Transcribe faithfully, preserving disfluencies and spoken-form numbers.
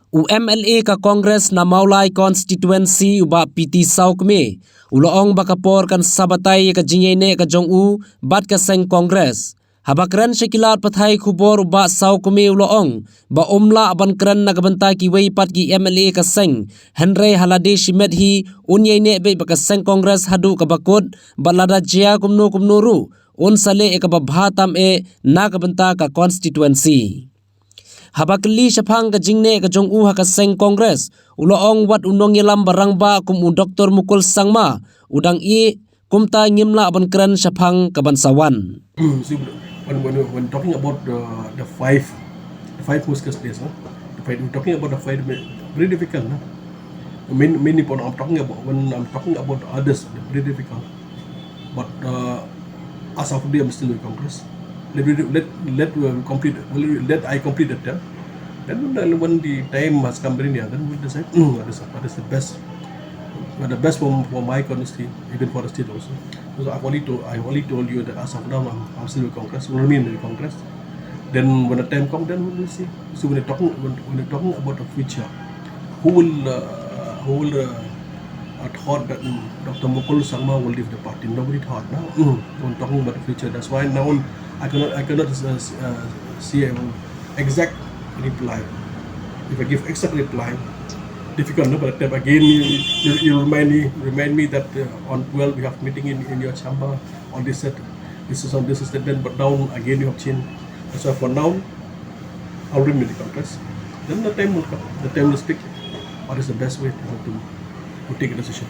U M L A ka Congress na Mawlai constituency u Bah P T Sawkmie u la ong ba ka por kan sa batai ïa ka jingïaineh ka jong u bad ka seng Congress. Haba kren sha ki lad pathai khubor u Bah Sawkmie u la ong ba um lah ban kren na ka bynta kiwei pat ki M L A ka seng, hynrei ha lade shimet hi un ïaineh beit bad ka seng Congress haduh kaba kut, bad lada jia kumno kumno ruh un sa leh ïa kaba bha tam eh na ka bynta ka constituency. Haba kylli shaphang ka jingneh ka jong u ha ka seng Congress, u la ong wat u nongïalam ba rangbah kum u Doctor Mukul Sangma u dang ïeh, kumta ngim lah ban kren shaphang ka ban sa wan. See, when, when, when talking about the, the five, the five most cases, huh? The five, we're talking about the five, very difficult, no? Main, mainly when I'm talking about, when I'm talking about the others, they're very difficult. But uh, as of today, I'm still with Congress. Let me let let uh, complete. Let I complete the term. Then when the, when the time has come very near, then we'll decide mm, what is what is the best, what the best for, for my constituency, even for the state also. So I've only told I've only told you that as of now, I'm, I'm still with Congress. Will remain with Congress. Then when the time comes, then we'll see. So when you're talking when, when you're talking about the future, who will uh, who will uh, I thought that mm, Doctor Mukul Sangma will leave the party. Nobody thought now. Mm, when talking about the future, that's why now I cannot I cannot uh, s- uh, see an exact reply. If I give exact reply, difficult. No, but then again, you, you, you remind me remind me that uh, on twelve we have meeting in, in your chamber. On this set, this is on this is that. Then but now again you have changed. That's why for now, I'll remain in the Congress. Then the time will come. The time will speak. What is the best way to, to, to take a decision?